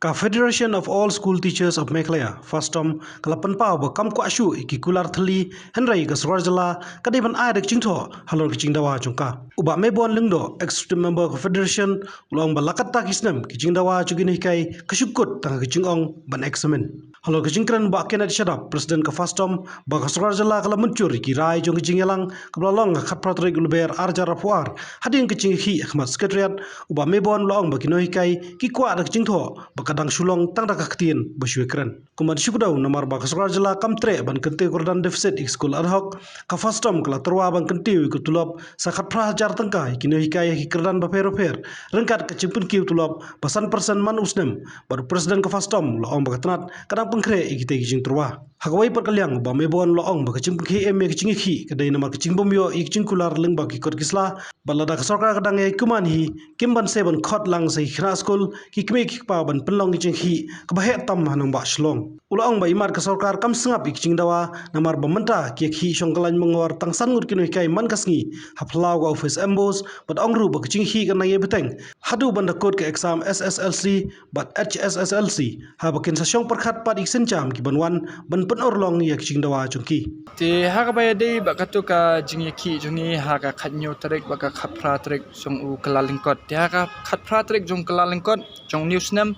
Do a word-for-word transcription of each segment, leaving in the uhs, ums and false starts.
Ka Federation of All School Teachers of Meghalaya, FASTOM, ka la pynpaw ba kam kwah shuh ïa ki kular thylli, hynrei ka sorkar jylla ka dei ban ai da ka jingthoh halor ka jingdawa jong ka. U Bah Maybon Lyngdoh, Executive Member ka Federation, u la ong ba la katta ki snem ki jingdawa jong ki nonghikai ka shu kut tang ha ka jingong ban examine. Halor ka jingkren u Bah Kenneth Shadap, President ka FASTOM, ba ka sorkar jylla ka la mynjur ïa ki rai jong ka jingïalang kaba la long ha ka khatphra tarik u Lber ar hajar arphew ar, hadien ka jingïakhih ha khmat Secretariat, u Bah Maybon u la ong ba ki nonghikai ki kwah da ka jingthoh ba ka dang shu long tang da ka ktien ba shu ïakren. Kumba shu kdew namar ba ka sorkar jylla kam treh ban kyntiew kyrdan deficit ïa ki skul ad hoc, ka FASTOM ka la tyrwa ban kyntiew ïa ka tulop sa khatphra hajar tyngka ïa ki nonghikai ha ki kyrdan bapher bapher, ryngkat ka jingpynkiew tulop ba san percent man u snem. Bad u President ka FASTOM u la ong ba ka tnat ka dang pynkhreh ïa kitei ki jingtyrwa. Ha kawei pat ka liang u Bah Maybon u la ong ba ka jingpynkhie im ïa ka jingïakhih ka dei namar ka jingbym ïoh ïa ka jingkular lyngba ki kot ki sla, bad lada ka sorkar ka dang ïai kuman hi, kim banse ban khot lang sa ki khynnah skul, ki kmie ki kpa ban pynlong ki jingïakhih kaba heh tam ha nongbah Shillong. U la ong ba imat ka sorkar kam sngap ïa ki jingdawa namar ba mynta ki ïakhih shong kyllaiñ myngor tang san ngut ki nonghikai man ka sngi ha phyllaw ka ophis MBOSE, bad ong ruh ba ka jingïakhih kan nang ïai bteng haduh ban da kut ka exam SSLC bad HSSLC, haba kin sa shong pyrkhat pat ïa ki sienjam kiban wan ban pynurlong ïa ki jingdawa jong ki. Te ha kaba ïadei bad kato ka jingïakhih jong ngi ha ka khathynñiew tarik bad ka khatphra tarik jong u Kyllalyngkot. Te ha ka khatphra tarik jong u Kyllalyngkot jong une u snem,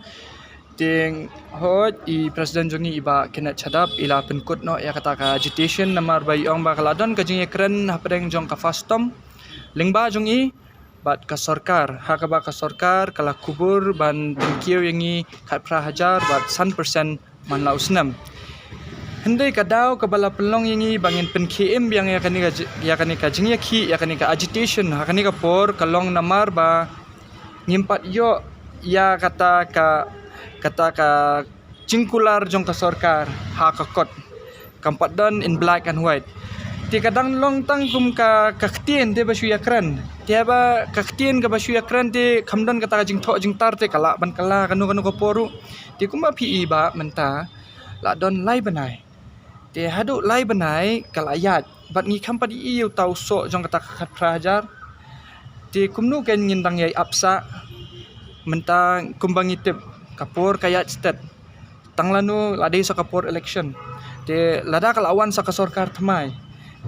te hooid i President jong ngi i Bah Kenneth Shadap i la pynkut noh ïa kata ka agitation namar ba i ong ba ka la don ka jingïakren hapdeng jong ka FASTOM lyngba jong i bad ka sorkar, ha kaba ka sorkar ka la kubur ban pynkiew ïa ngi khatphra hajar bad san percent man la u snem. Hynrei ka daw kaba la pynlong ïa ngi ba ngin pynkhie im biang ïa kane ka ji-, ïa kane ka jingïakhih, ïa kane ka agitation ha kane ka por ka long namar ba ngim pat ïoh ïa kata ka, kata ka jingkular jong ka sorkar ha ka kot. Kam pat don in black and white. Te ka dang long tang kum ka, ka ktien te ba shu ïakren. Te ba ka ktien kaba shu ïakren te kam don kata ka jingthoh jingtar te ka lah ban kylla kano kano ka por ruh. Te kumba phi i ba mynta la don lai bnai. Te haduh lai bnai ka la ïaid bad ngi kam pat i ïa uta u soh jong kata ka khatphra hajar. Te kumno kein ngin dang ïai ap sah mynta kumba ngi tip ka por ka ïaid stet. Tang lano la dei sa ka por election. Te lada ka la wan sa ka sorkar thymmai,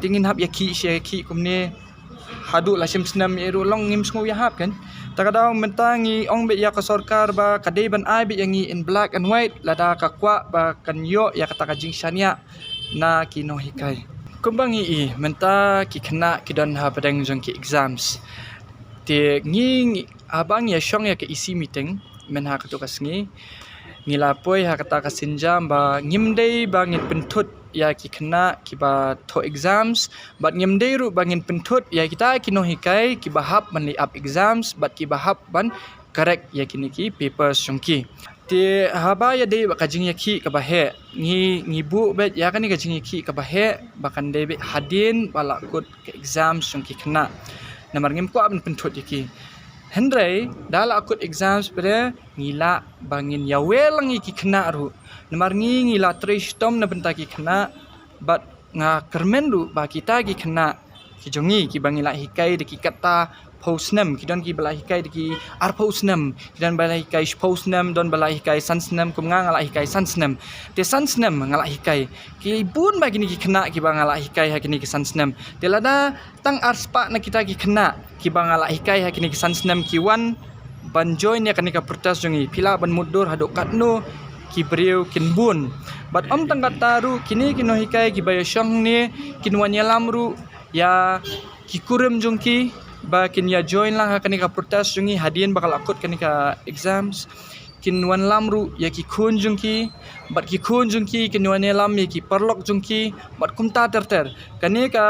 te ngin hap ïakhih shi ïakhih kumne haduh la shim snem ïa ruh long ngim sngew ïahap kein. Ta ka daw mynta ngi ong beit ïa ka sorkar ba ka dei ban ai beit ïa ngi in black and white lada ka kwah ba kan ïoh ïa kata ka jingshaniah na ki nonghikai. Kumba ngi i mynta ki khynnah ki don hapdeng jong ki exams. Te ngi, ngi haba ngi ïa shong ïa ka EC meeting mynha kato ka sngi, ngi la poi ha kata ka sienjam ba ngim dei ba ngin pynthut ïa ki khynnah kiba thoh exams, bad ngim dei ruh ba ngin pynthut ïa kita ki nonghikai kiba hap ban leh ap exams bad kiba hap ban correct ïa kine ki papers jong ki. Te haba ïadei bad ka jingïakhih kaba heh, ngi, ngi buh beit ïa kane ka jingïakhih kaba heh ba kan dei beit hadien ba la kut ka exams jong ki khynnah. Namar ngim kwah ban pynthut ïa ki. Hynrei da la kut exams pat ngi lah ba ngin ïawer lang ïa ki khynnah ruh. Namar ngi, ngi la trei shitom na bynta ki khynnah bad nga kyrmen ruh ba kita ki khynnah ki jong ngi kiba ngi la hikai da ki katta phew snem, ki don kiba la hikai da ki arphew snem, ki don ba la hikai shiphew snem, don ba la hikai san snem, kum nga nga la hikai san snem. Te san snem nga la hikai. Ki bun ba kine ki khynnah kiba nga la hikai ha kine ki san snem. Te lada tang arspah na kita ki khynnah kiba nga la hikai ha kine ki san snem ki wan ban join ïa kane ka protest jong ngi, phi lah ban mutdur haduh katno ki briew kin bun. Bad ym tang katta ruh, kine ki nonghikai kiba ïa shong ne kin wan ïalam ruh ïa ki kurim jong ki ba kin ïa join lang ha kane ka protest jong ngi hadien ba ka la kut kane ka exams. Kin wan lam ruh ïa ki khun jong ki, bad ki khun jong ki kin wan ïalam ïa ki paralok jong ki, bad kumta ter ter. Kane ka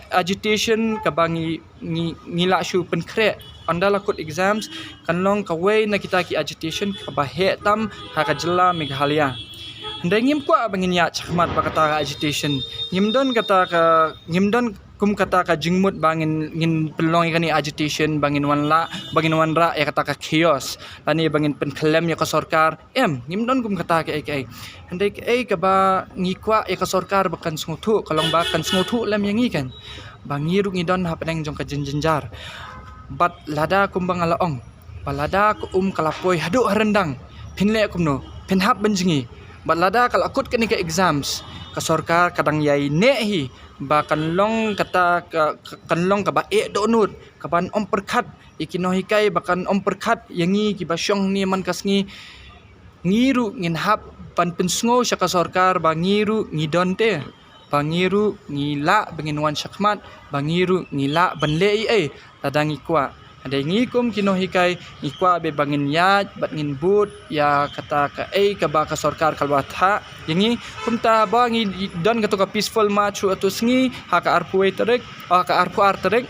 agitation kaba ngi, ngi, ngi la shu pynkhreh ynda la kut exams kan long kawei na kita ki agitation kaba heh tam ha ka jylla Meghalaya. Hynrei ngim kwah ba ngin ïaid shakhmat bad kata ka agitation. Ngim don kata ka, ngim don kum kata ka jingmut ba ngin, ngin pynlong ïa kane agitation, ba ngin wan la, ba ngin wanrah ïa kata ka chaos, lane ba ngin pynkhlem ïa ka sorkar. Em, ngim don kum kata kaei kaei. Hynrei kaei kaba ngi kwah ïa ka sorkar ba kan sngewthuh, ka long ba kan sngewthuh lem ïa ngi kan. Ba ngi ruh ngi don hapdeng jong ka jingjynjar. Bad lada kumba nga la ong, ba lada ka um ka la poi haduh ha ryndang, Phin leh kumno, phin hap ban jngi. Bad lada ka la kut kane ka exams, ka sorkar ka dang ïai neh hi ba kan long kata ka, ka, kan long kaba eh dohnud, kaban ym pyrkhat ïa ki nonghikai, ba kan ym pyrkhat ïa ngi kiba shong hangne man ka sngi. Ngi ruh ngin hap ban pynsngew sha ka sorkar ba ngi ruh ngi don te, ba ngi ruh ngi lah ba ngin wan shakhmat, ba ngi ruh ngi lah ban leh ei ei lada ngi kwah. Hynrei ngi kum ki nonghikai ngi kwah ba ngin ïaid bad ngin bud ïa kata kaei kaba ka sorkar ka la wad ïa ngi. Kumta ba ngi don kato ka peaceful march ruh hato sngi ha ka arphew wei tarik, ha ka arphew ar tarik.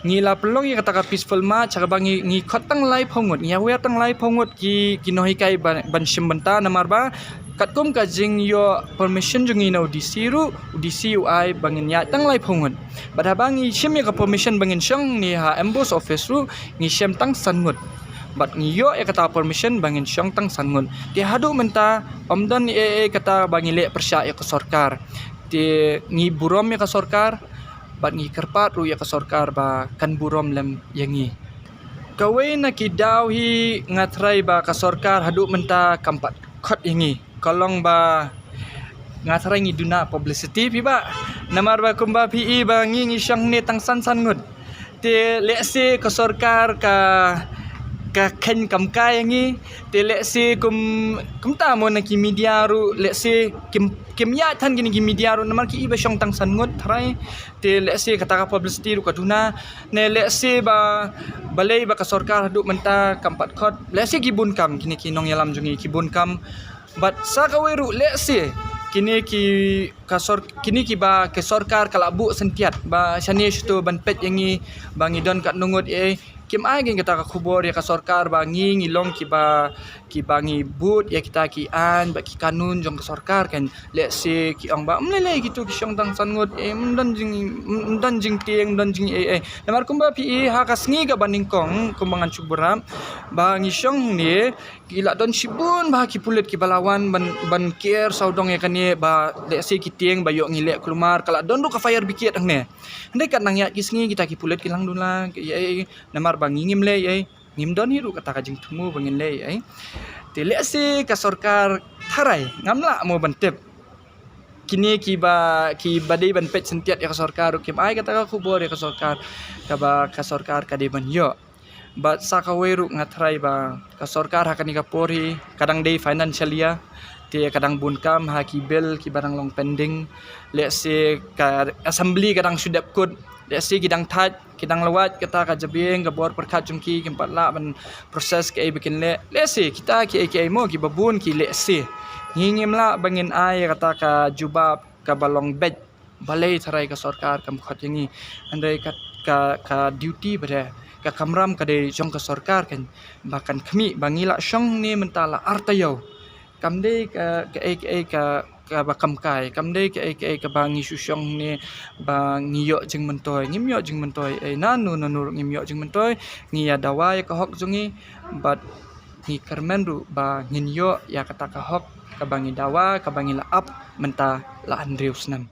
Ngi la pynlong ïa kata ka peaceful march, ha kaba ngi, ngi khot tang laiphew ngut, ngi ïawer tang laiphew ngut ki, ki nonghikai ban, ban shim bynta, namar ba katkum ka jingïoh permission jong ngi na u D C ruh, u D C u ai ba ngin ïaid tang laiphew ngut. Bad haba ngi shim ïa ka permission ba ngin shong hangne ha M B O S office ruh, ngi shim tang san ngut. Bad ngi ïoh ïa kata permission ba ngin shong tang san ngut. Te haduh mynta ym don ei ei kata ba ngi leh pyrshah ïa ka sorkar. Te ngi burom ïa ka sorkar, bad ngi kyrpad ruh ïa ka sorkar ba kan burom lem ïa ngi. Kawei na ki daw hi nga tharai ba ka sorkar haduh mynta kam pat khot ïa ngi. Ka long ba nga tharai ngi duna publicity phi ba. Namar ba kumba phi i ba ngi ngi shong hangne tang san san ngut. Te lehse ka sorkar ka, ka kheiñ kam kai ïa ngi. Te lehse kum, kumta mo na ki media ruh, lehse kim, kim ïaid than kine ki media ruh, namar ki i ba shong tang san ngut tharai. Te lehse kata ka publicity ruh ka duna. Ne lehse ba, balei ba ka sorkar haduh mynta kam pat khot. Lehse ki bun kam, kine ki nongïalam jong ngi ki bun kam. Bad sa kawei ruh lehse kine ki ka sor-, kine kiba ka sorkar ka la buh syntiat ba shane shato ban peit ïa ngi ba ngi don katno ngut ei ei. Kim ai kein kata ka khubor ïa ka sorkar ba ngi ngi long kiba, kiba ngi bud ïa kita ki aiñ bad ki kanun jong ka sorkar kein. Lehse ki ong ba ym lei lei kito ki shong tang san ngut ei, ym don jing, ym don jingtieng, ym don jing ei ei. Namar kumba phi i ha ka sngi kaba nyngkong kumba ngan shu burom ba ngi shong hangne, ki la don shibun bha ki pulit kiba la wan ban, ban ker sawdong ïa kane ba lehse ki tieng ba ïoh ngi leh kulmar, ka la don ruh ka fire brigade hangne. Hynrei katba nang ïaid ki sngi kita ki pulit ki la ong duna ei ei, namar ba ngi ngim leh ei ei, ngim don hi ruh kata ka jingthmu ba ngin leh ei ei. Te lehse ka sorkar tharai, ngam lah mo ban tip. Kine kiba, kiba dei ban peit syntiat ïa ka sorkar ruh kim ai kata ka khubor ïa ka sorkar, kaba ka sorkar ka dei ban ïoh. Bad sa kawei ruh nga tharai ba ka sorkar ha kane ka por hi ka dang dei financial year, te ka dang bun kam ha ki bill kiba dang long pending. Lehse ka assembly ka dang shu dep kut, lehse ki dang thait, ki dang la wad kata ka jabieng, ka bor pyrkhat jong ki, kim pat lah ban process kaei ba kin leh. Lehse kita kiei kiei mo kiba bun ki lehse. Ngi ngim lah ba ngin ai kata ka jubab kaba long beit. Balei tharai ka sorkar kam khot ïa ngi. Hynrei ka, ka, ka duty ba dei, ka kamram ka dei jong ka sorkar kein ba kan khmih ba ngi la shong hangne mynta la ar taïew. Kam dei ka, kaei kaei ka, kaba kam kai, kam dei kaei kaei kaba ngi shu shong hangne ba ngi ïoh jingmyntoi, ngim ïoh jingmyntoi ei, nano nano ruh ngim ïoh jingmyntoi. Ngi ïa dawa ïa ka hok jong ngi bad ngi kyrmen ruh ba ngin ïoh ïa kata ka hok kaba ngi dawa, kaba ngi la ap mynta la hynriew snem.